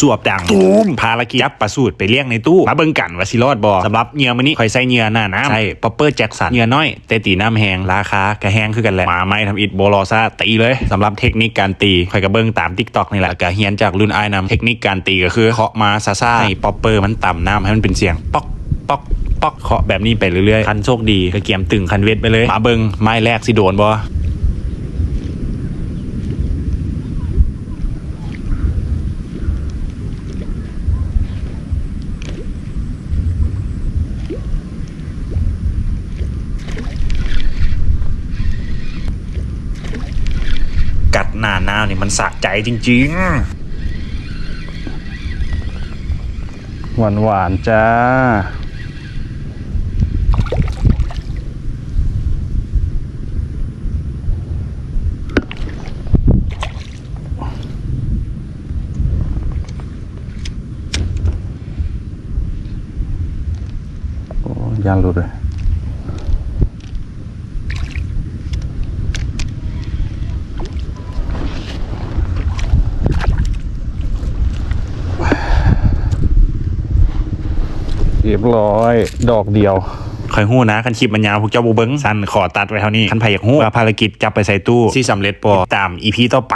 ສວບດັງຕູມ. ພາລະກິດຈັບປາສູດໄປລ້ຽງໃນຕູ້. ມາເບິ່ງກັນວ່າຊິລອດບໍ່? ສຳລັບເຫຍື່ອມື້ນີ້ ຂ້ອຍໃຊ້ເຫຍື່ອໜ້ານ້ຳ ໃຊ້ Popper Jackson ເຫຍື່ອນ້ອຍ ແຕ່ຕີນ້ຳແຮງ ລາຄາກະແຮງຄືກັນແຫຼະ. ມາໃໝ່ທຳອິດ ບໍ່ລໍຊ້າ ຕີເລີຍ. ສຳລັບເທັກນິກການຕີ ຂ້ອຍກະເບິ່ງຕາມ TikTok ນີ້ແຫຼະ ລະກະຮຽນຈາກລຸ້ນອ້າຍນຳ. ເທັກນິກການຕີກະຄື ເຄາະມາຊ້າໆ ໃຫ້ Popper ມັນຕຳນ້ຳໃຫ້ມັນເປັນສຽງ ປ໊ອກ ປ໊ອກ ປ໊ອກ ເຄາະແບບນີ້ໄປເລື້ອຍໆ. ຄັນໂຊກດີກະກຽມຕຶງຄັນເວັດໄປເລີຍ. ມາເບິ່ງໄມ້ແລກຊິໂດນບໍ່? ກັດໜ້ານ້ຳນີ້ມັນສະໃຈຈິງໆ. ຫວານໆ ຈ້າ. ໂອ້ ຢ້ານຫຼຸດເລີຍ. ຮຽບຮ້ອຍ ດອກດຽວ. ຂ້ອຍຮູ້ນະ ຄັນຄລິບມັນຍາວ ພວກເຈົ້າບໍ່ເບິ່ງ. ຊັ້ນຂໍຕັດໄວ້ເທົ່ານີ້. ຄັນໃຜຢາກຮູ້ວ່າພາລະກິດຈັບໄປໃສ່ຕູ້ຊິສຳເລັດບໍ່? ຕິດຕາມ ອີພີ ຕໍ່ໄປ.